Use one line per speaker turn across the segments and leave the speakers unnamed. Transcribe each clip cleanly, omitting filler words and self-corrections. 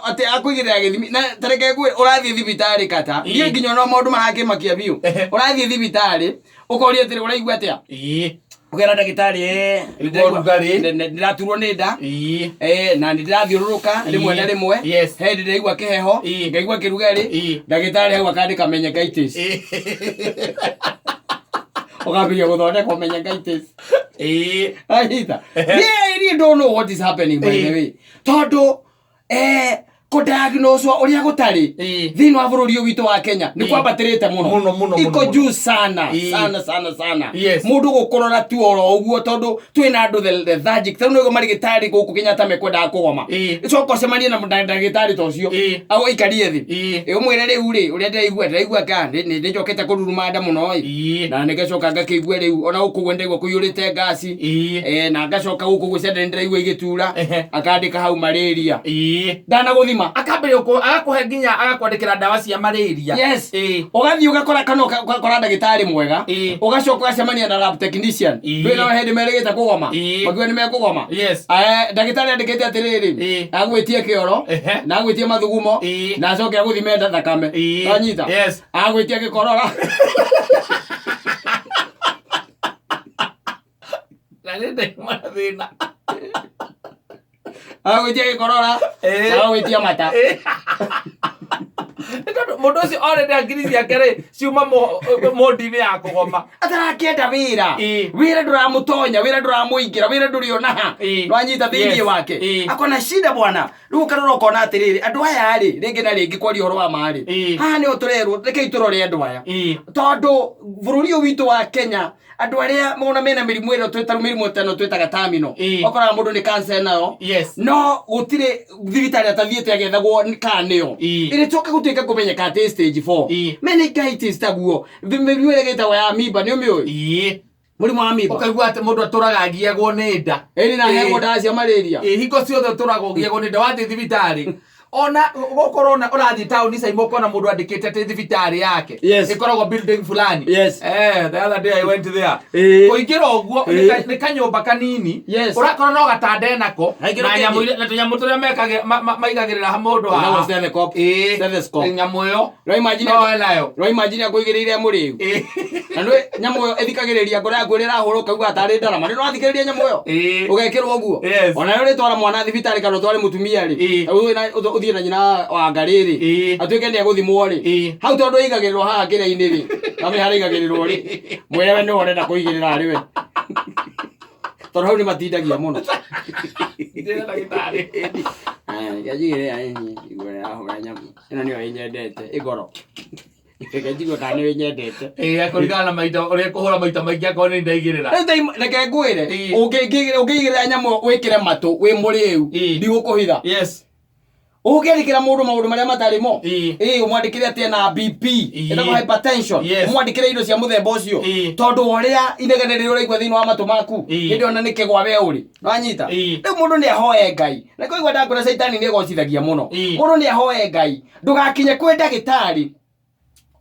Atĩ akũigĩrĩra gĩthimi na tareke ngwĩre, ũrathiĩ thibitarĩ kata niĩ nginya ona maũndũ marakĩmakia biũ. Ũrathiĩ thibitarĩ ũkoria atĩrĩ, ũraigua atĩa? Ũkera ndagĩtarĩ,
Igua ũrugarĩ.
Ndĩraturwo nĩ nda, na nĩ ndĩrathiũrũrũka rĩmwe na rĩmwe. He hĩndĩ ndĩraigua kĩheho, ngaigua kĩrugarĩ. Ndagĩtarĩ hau akandĩka meningitis. Ũkambĩrĩria gũthondekwo meningitis. Anyita. Niĩ I really don't know what is happening, by the way, tondũ kũdiagnoswo ũrĩa gũtarĩ thĩinĩ wa bũrũri ũyũ witũ wa Kenya nĩ kwambatĩrĩte mũno.
Mũno, mũno, mũno,
Iko
mũno.
juu sana, sana sana sana. Mũndũ gũkũrora tu oro ũguo, tondũ twĩna andũ lethargic. Tarĩu nĩguo marĩgĩtarĩ gũkũ Kenyatta mekwendaga kũgoma. Coka ũcemanie na ndagĩtarĩ ta ũcio, agũikarie thĩ. Ũmwĩre, rĩu rĩ, ũrĩa ndĩraigua ka nĩ njokete kũruruma nda mũno ĩ, na nĩngacoka ngakĩigua rĩu ona gũkũ ũguo ndĩraigua kũiyũrĩte ngasi. Na ngacoka gũkũ ũguo ciande nĩndĩraigua igĩtura. Akandĩka hau malaria. Ndanagũthima.
Akambĩrĩria agakũhe nginya agakwandĩkĩra ndawa cia malaria.
Yes. Ũgathiĩ ũgakora kana ũgakora ndagĩtarĩ mwega. Ũgacoka ũgacemania na lab technician. Ndũĩ nao hĩndĩ merĩgĩte kũgoma. Makiuga nĩ mekũgoma. Ndagĩtarĩ andĩkĩte atĩrĩrĩ, agwĩtie kĩoro, na agwĩtie mathugumo, na acoke agũthime thakame. Wanyita?
Yes.
Agwĩtia gĩkorora.
Na nĩ ndauma na thĩna.
Agwĩtia gĩkorora, na agwĩtia mata.
Nĩ tondũ mũndũ ũcio already hakiri ciake rĩ ciuma mondi-inĩ ya kũgoma.
Atarakĩenda wĩra. Wĩra ndũramũtonya, wĩra ndũramũingĩra, wĩra ndũrĩ onaha. Nwanyita thĩinĩ wake. Akona shida bwana. Rĩu ũkarora ũkona atĩrĩrĩ, andũ aya rĩ, rĩngĩ na rĩngĩ kwaria ũhoro wa ma rĩ, haha nĩho tũrerwo rekei tũrore andũ aya, tondũ bũrũri ũyũ witũ wa Kenya, andũ arĩa mona mena mĩrimũ ĩno twĩta mĩrimũ ta ĩno twĩtaga terminal, ũkoraga mũndũ nĩ cancer nayo, no gũtirĩ thibitarĩ atathiĩte agethagwo kana nĩyo. Ĩrĩcoka gũtuĩka kũmenyeka atĩ stage 4. Meningitis taguo, mĩrimũ ĩrĩa ĩtagwo ya amoeba, nĩ ũmĩũĩ? Mũrimũ wa amoeba.
Ũkaigua atĩ mũndũ atũraga agiagwo nĩ nda.
Ĩni na heagwo ndawa cia malaria.
Hingo ciothe ũtũraga ũgiagwo nĩ nda wathiĩ thibitarĩ. Ona gũkorwo ona ũrathiĩ taũni Caimo ũkona mũndũ andĩkĩte atĩ thibitarĩ yake ĩkoragwo building fulani. The other day I went there. Kũingĩra ũguo nĩ kanyũmba kanini. Ũrakora no gatanda enako
Haingĩra
na
kĩngĩ.
nyamũ iria- na tũnyamũ tũrĩa maigagĩrĩra mũndũ
Ĩtagwo
haha.
stethoscope. Stethoscope.
Nyamũ ĩyo.
No imagine
No enayo.
No imagine akũigĩrĩire mũrĩu. Na nĩ nyamũ ĩyo ĩthikagĩrĩria ngoro yaku ĩrĩa ĩrahũra, ũkaigua tarĩ ndarama. Nĩ ũrathikĩrĩria nyamũ ĩyo? Ũgekĩrwo ũguo. Ona rĩo rĩtwara mwana thibitarĩ kana ũtware mũtumia rĩ, ũthiĩ na nyina wa ngarĩ rĩ, atuĩke nĩ egũthimwo rĩ, hau tondũ ĩigagĩrĩrwo haha kĩrĩa-inĩ rĩ, na harĩa ĩigagĩrĩrwo rĩ, mwĩre we nĩwe ũrenda kũigĩrĩra arĩ we. Tondũ hau nĩ matindagia mũno.
Ndĩrenda ndagĩtarĩ.
Aya, reke njigĩrĩre igua rĩrahũra nyamũ. Ĩno nĩyo ĩnyendete, ĩgoro. Reke njigue kana nĩyo ĩnyendete.
Kũringana na maita ũrĩa kũhũra maita maingĩ akorwo nĩ ndaigĩrĩra.
Rĩu reke ngwĩre, ũngĩigĩrĩra nyamũ wĩkĩre matũ wĩ mũrĩu, ndigũkũhitha. Ũngĩandĩkĩra mũndũ maũndũ marĩa matarĩ mo, ũmwandĩkĩre atĩ ena BP, ĩtagwo hypertension, ũmwandĩkĩre indo cia mũthemba ũcio, tondũ wa ũrĩa inegene rĩrĩa ũraigua thĩinĩ wa matũ maku, hĩndĩ ĩyo na nĩ kĩgwa we ũrĩ. Nĩwanyita? Rĩu mũndũ nĩ ahoe Ngai. Na kũigua ndakwĩra caitani nĩ ĩgocithagia mũno. Mũndũ nĩ ahoe Ngai ndũgakinye kwĩ ndagĩtarĩ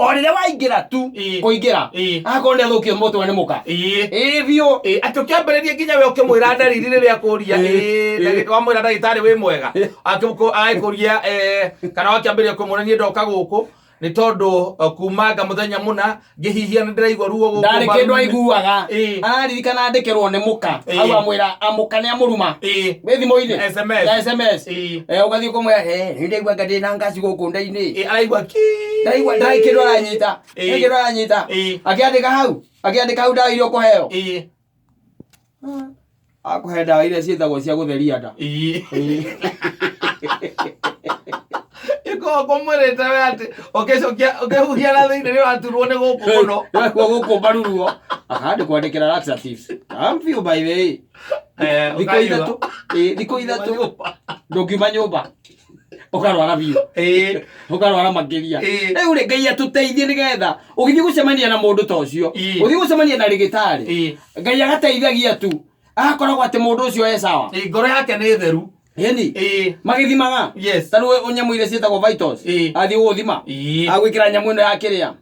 o rĩrĩa waingĩra tu kũingĩra, akorwo nĩ athũkio mũtwe nĩ mũka. Ĩĩ biũ.
Atĩ ũkĩambĩrĩria nginya we ũkĩmwĩra ndariri rĩrĩa akũria, wamwĩra ndagĩtarĩ wĩ mwega, agĩkũria, kana wakĩambĩrĩria kũmwĩra niĩ ndoka gũkũ nĩ tondũ kumanga mũthenya mũna ngĩhihia nĩ ndĩraigua ruo gũkũ
Ndarĩ kĩndũ
mbaru-inĩ.
aiguaga. Araririkana andĩkĩrwo nĩ mũka. Hau amwĩra amũka nĩ amũruma wĩ thimũ-inĩ.
SMS.
Na SMS. Ũgathiĩ kũmwĩra, nĩ ndaigua anga ndĩna ngaci gũkũ nda-inĩ.
Araigua ki.
Ndaigua ndarĩ kĩndũ aranyita. Ndarĩ kĩndũ aranyita. Akĩandĩka hau, akĩandĩka hau ndawa iria ũkũheo. Akũhe ndawa iria ciĩtagwo cia gũtheria nda.
Ĩkoragwo kũmwĩrĩte we atĩ ũkĩcokia ũkĩhuhia na thĩinĩ nĩ ũraturwo nĩ gũkũ mũno.
Nakuo gũkũ mbaruruo akandĩ kwandĩkĩra laxatives. I'm few by the way. Thikũ
Ũkanyua.
3, thikũ 3 ndũngiuma nyũmba, ũkarwara biũ. Ũkarwara makĩria. Rĩu rĩ, Ngai atũteithie nĩgetha ũgĩthiĩ gũcemania na mũndũ ta ũcio, ũthiĩ gũcemania na rĩgĩtarĩ, Ngai agateithagia tu, agakoragwo atĩ mũndũ ũcio e sawa.
Ngoro yake nĩ theru.
Ĩni. Magĩthimaga. Ta rĩu nyamũ iria ciĩtagwo vitals, athiĩ gũgũthima, agwĩkĩra nyamũ ĩno ya kĩrĩa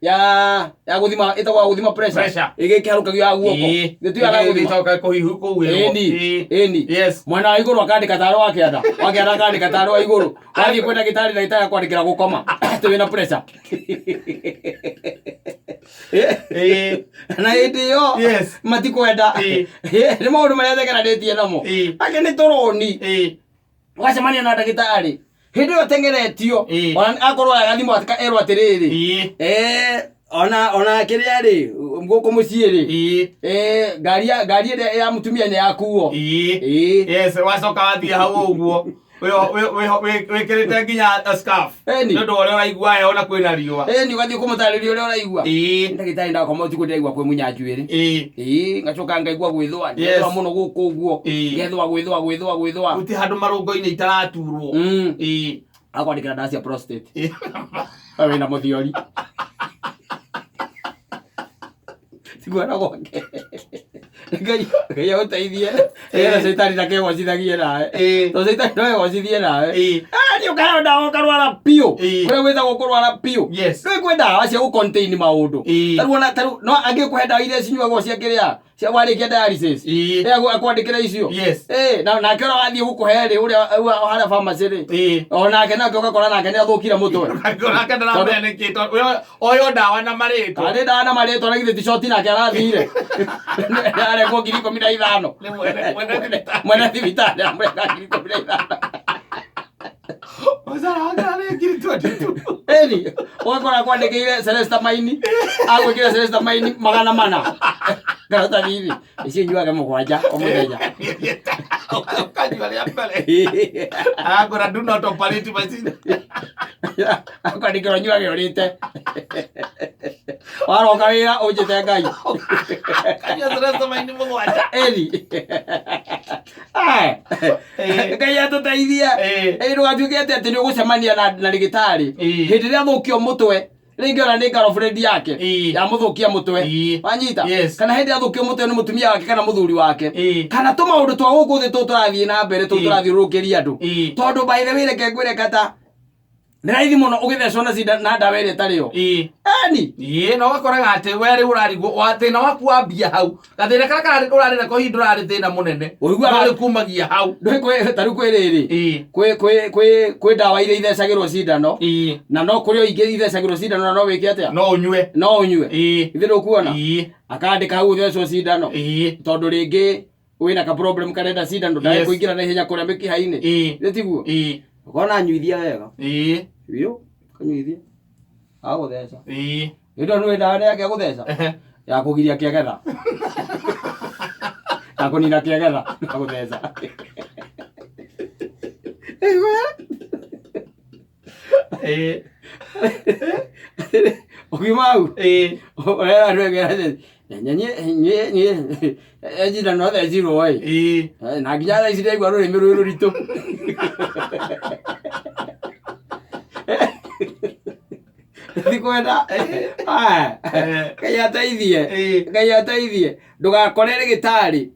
Ya ya guthima ĩtagwo ya gũthima pressure.
Pressure.
Ĩgĩkĩharũkagio ya guoko.
Ĩĩ.
Nĩ tuyo aragũthima.
Ĩgĩcoka kũhihu kũhuhĩrwo.
Ĩni.
Ĩĩ.
Ĩni.
Yes.
Mwena wa igũrũ akandĩka tarĩ wa kĩanda. Wa kĩanda akandĩka tarĩ wa igũrũ. Wathiĩ kwĩ ndagĩtarĩ ndagĩtarĩ akwandĩkĩra gũkoma. Atĩ wĩna pressure.
Ĩĩ.
Na hĩndĩ ĩyo
Yes.
matikwenda.
Ĩĩ.
Nĩ maũndũ marĩa thekeranĩtie namo.
Ĩĩ.
Angĩ nĩ tũroni.
Ĩĩ.
Ũgacemania na ndagĩtarĩ. Hĩndĩ ĩyo atengeretio.
Ĩĩ.
Ona akorwo agathimwo erwo atĩrĩrĩ.
Ĩĩ.
Eh, ona ona kĩrĩa rĩ gũkũ mũciĩ rĩ
Ĩĩ.
Eh, ngari ya ngari ĩrĩa ya mũtumia nĩ yakuo.
Ĩĩ.
Ĩĩ.
Yes, wacoka wathiĩ hau ũguo wĩkĩrĩte nginya a scarf
Ĩni.
nĩ ũndũ wa ũrĩa ũraigua heho na kwĩna riũa.
Ĩni ũgathiĩ kũmũtarĩria ũrĩa ũraigua.
Ĩĩ.
Ndagĩtarĩ ndakoma ũtukũ ndĩraigua kwĩ munya njuĩrĩ.
Ĩĩ.
Ĩĩ, ngacoka ngaigua gwĩthũa.
Yes.
Ngethũa mũno gũkũ ũguo.
Ĩĩ.
Ngethũa gwĩthũa gwĩthũa gwĩthũa.
Gũtirĩ handũ marũngo-inĩ itaraturwo. Ĩĩ.
Akwandĩkĩra ndawa cia prostate.
Ĩĩ.
We wĩna mũthiori. Tiguana gwake. Ngai Ngai agũteithie. Nĩgetha caitani ndakegocithagie nawe.
Ĩĩ.
Tondũ caitani no egocithie nawe.
Ĩĩ.
Ah, nĩ ũkaheo ndawa ũkarwara biũ.
Ĩĩ.
Kũrĩa gwĩtagwo kũrwara biũ.
Yes.
Rĩu kwĩ ndawa cia gũ-contain maũndũ.
Ĩĩ.
Tarĩu ona tarĩu no angĩkũhe ndawa iria cinyuagwo cia kĩrĩa cia warĩkia dialysis.
Ĩĩ.
Ĩ, akwandĩkĩra icio.
Yes.
Ĩ, na nake ũrĩa wathiĩ gũkũhe rĩ ũrĩa harĩa pharmacy rĩ.
Ĩĩ.
O nake nake ũgakora nake nĩ athũkire mũtwe.
Nake ndaramenya nĩkĩ tondũ oyo ndawa na marĩtwa.
Karĩ ndawa na marĩtwa na githĩ ti coti nake arathire. Arengwo 15,000.
Nĩ mwene mwene thibitarĩ.
Mwene thibitarĩ amũrenga 15,000.
Mũcara wake arĩ 22,000.
Ĩni, ũgakora akwandĩkĩire Celestamaini, agwĩkĩra Celestamaini 400. Karatathi hivi. Icio nyuaga mũgwanja o mũthenya.
Ũkanyua rĩa mbere. Arakũra do not operate machine.
Akwandĩkĩra nyuage ũrĩte. Waroka wĩra ũnjĩte Ngai.
Kanyua Celestamaini mũgwanja.
Ĩni. Ai. Ngai atũteithie.
Ĩĩ.
Ĩ ndũgatuĩke atĩ atĩ nĩ ũgũcemania na na rĩgĩtarĩ.
Ĩĩ.
Hĩndĩ ĩrĩa athũkio mũtwe rĩngĩ ona nĩ girlfriend yake
Ĩĩ.
yamũthũkia mũtwe
Ĩĩ.
wanyita
Yes.
kana hĩndĩ athũkio mũtwe nĩ mũtumia wake kana mũthuri wake
Ĩĩ.
kana tũmaũndũ twa gũkũ thĩ tũtũ tũrathiĩ na mbere tũtũ
Ĩĩ.
tũrathiũrũrũkĩria andũ
Ĩĩ.
tondũ by the way reke ngwĩre kata nĩ raithi mũno ũgĩthecwo na cinda na ndawa ĩrĩa ĩtarĩ yo
Ĩĩ.
eni
Ĩĩ, na ũgakoraga atĩ we rĩu ũrarigwo wa thĩna waku wambia hau gathĩna karĩa kararĩ ũrarĩ nako hihi ndũrarĩ thĩna mũnene
Ũiguaga-
No rĩu kumagia hau
ndũĩ kwĩ ta rĩu kwĩ rĩrĩ
Ĩĩ.
kwĩ kwĩ kwĩ kwĩ ndawa iria ithecagĩrwo cindano
Ĩĩ.
na no kũrĩ o ingĩ ithecagĩrwo cindano na no wĩke atĩa
no ũnyue
no ũnyue
Ĩĩ.
ithe ndũkuona
Ĩĩ.
akandĩka hau ũthecwo cindano
Ĩĩ.
tondũ rĩngĩ wĩna ka problem karenda cindano ndae
Yes.
kũingĩra na ihenya kũrĩa mĩkiha-inĩ
Ĩĩ.
nĩ tiguo
Ĩĩ.
ũkona nyuithia wega
Ĩĩ.
biũ kanyuithia agũtheca
Ĩĩ.
ĩndo nĩ ndawa nĩ yake gũtheca
Ehe.
ya kũgiria kĩegetha ya kũnina kĩegetha na gũtheca
Ĩĩ.
ũkiuma hau
Ĩĩ.
ũrera andũ ege njindano thecirwo ĩ
Ĩĩ.
na nginya thaa ici ndaigua rũrĩmĩ rwĩ rũritũ ndikwenda Ngai ateithie
Ĩĩ.
Ngai ateithie ndũgakore rĩgĩtarĩ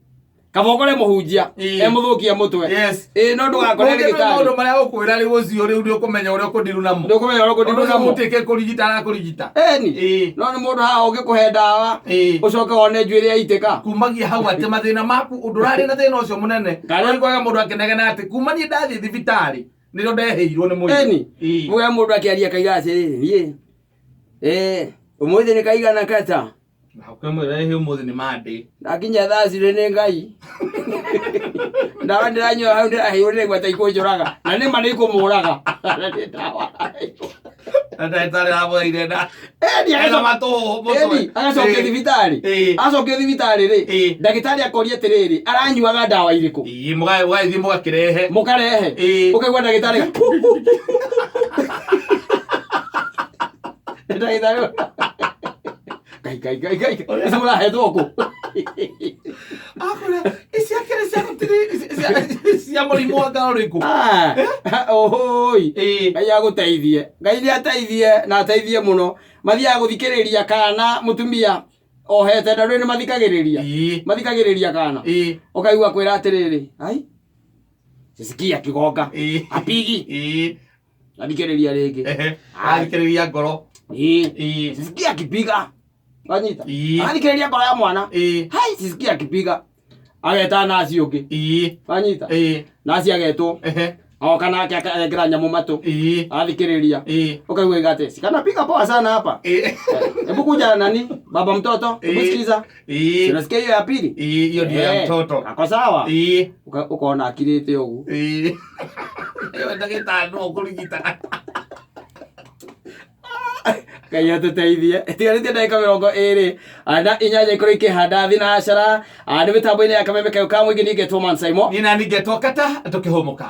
kaba ũkore mũhunjia
Ĩĩ.
emũthũkia mũtwe
Yes.
ĩĩ no ndũgakore
Maũndũ
rĩgĩtarĩ
maũndũ marĩa ũkwĩra rĩu ũcio rĩu nĩ ũkũmenya ũrĩa ũkũndiru namo
ndũkũmenya ũrĩa ũkũndiru namo
ũtuĩke kũrigita arakũrigita
eni
Ĩĩ.
no nĩ mũndũ haha ũngĩkũhe ndawa
Ĩĩ.
ũcoke wone njuĩrĩ yaitĩka
kumagia hau atĩ mathĩna maku ũndũ ũrarĩ na thĩna ũcio mũnene
Kana-
kwaga mũndũ akĩnegena atĩ kuma niĩ ndathiĩ thibitarĩ nĩrĩo ndehĩirwo nĩ mũrimũ
eni
Ĩĩ.
mũgĩa mũndũ akĩaria kaiga atĩrĩrĩ niĩ ĩ ũmũthĩ nĩ kaigana kata
Na ũkĩmwĩra ĩhĩ ũmũthĩ nĩ Monday.
ndakinya thaa cirĩ nĩ ngai ndawa ndĩranyua hau ndĩraheirwo ndĩraigua ta ikũnjũraga na nĩ ma nĩ ikũmũraga Na nĩ ndawa
Na ndagĩtarĩ aramwĩrire na
Eni,
ena matũhũhũ mũtwe.
Eni, agacokio
Ĩĩ.
thibitarĩ
Ĩĩ.
acokio thibitarĩ rĩ
Ĩĩ.
ndagĩtarĩ akoria atĩrĩrĩ aranyuaga ndawa irĩkũ
Ĩĩ, mũgagĩthiĩ mũgakĩrehe
mũkarehe
Ĩĩ.
ũkaigua ndagĩtarĩ ndagĩtarĩ ngai ngai ngai ngai ici mũrahetwo kũ
Akwĩra, ici akĩrĩ cia gũtirĩ cia mũrimũ wa ngaro ũrĩkũ
Ah, ũhũi
Ĩĩ.
ngai agũteithie ngai nĩ ateithie na ateithie mũno mathiaga gũthikĩrĩria kana mũtumia ohete nda ndũĩ nĩ mathikagĩrĩria
Ĩĩ.
mathikagĩrĩria kana
Ĩĩ.
ũkaigua kwĩra atĩrĩrĩ ai sisikia kigonga
Ĩĩ.
apigi
Ĩĩ.
athikĩrĩria rĩngĩ
Ehe. Athikĩrĩria ngoro
Ĩĩ.
Ĩĩ.
Sisikia akipiga. Wanyita?
Ĩĩ.
Athikĩrĩria ngoro ya mwana.
Ĩĩ.
Hai, sisikia akipiga. Ageta naci ũngĩ.
Ĩĩ.
Wanyita?
Ĩĩ.
Naci agetwo.
Ehe.
Oka nake akekĩra nyamũ matũ.
Ĩĩ.
Athikĩrĩria.
Ĩĩ.
Ũkaigua iga atĩ, sikanapiga poa sana hapa.
Ĩĩ.
Hebu kuja nani? Baba mtoto, hebu
Ĩĩ.
sikiza.
Ĩĩ.
Unasikia hiyo ya pili?
Ĩĩ, hiyo ndio ya
Eh,
mtoto.
Ako sawa.
Ĩĩ.
Ukaona akirĩte ũguo.
Ĩĩ. Ĩyo ndagĩtarĩ no ũkũrigitaga.
Ngai atũteithie. Tigarĩtie ndagĩka 28 ikorwo ikĩhanda thinacara. Nĩ mĩtambo-inĩ ya kameme kayũ ka mũingĩ ningĩ Tũman Saimo.
Niĩ nani ngetwo kata tũkĩhũmũka.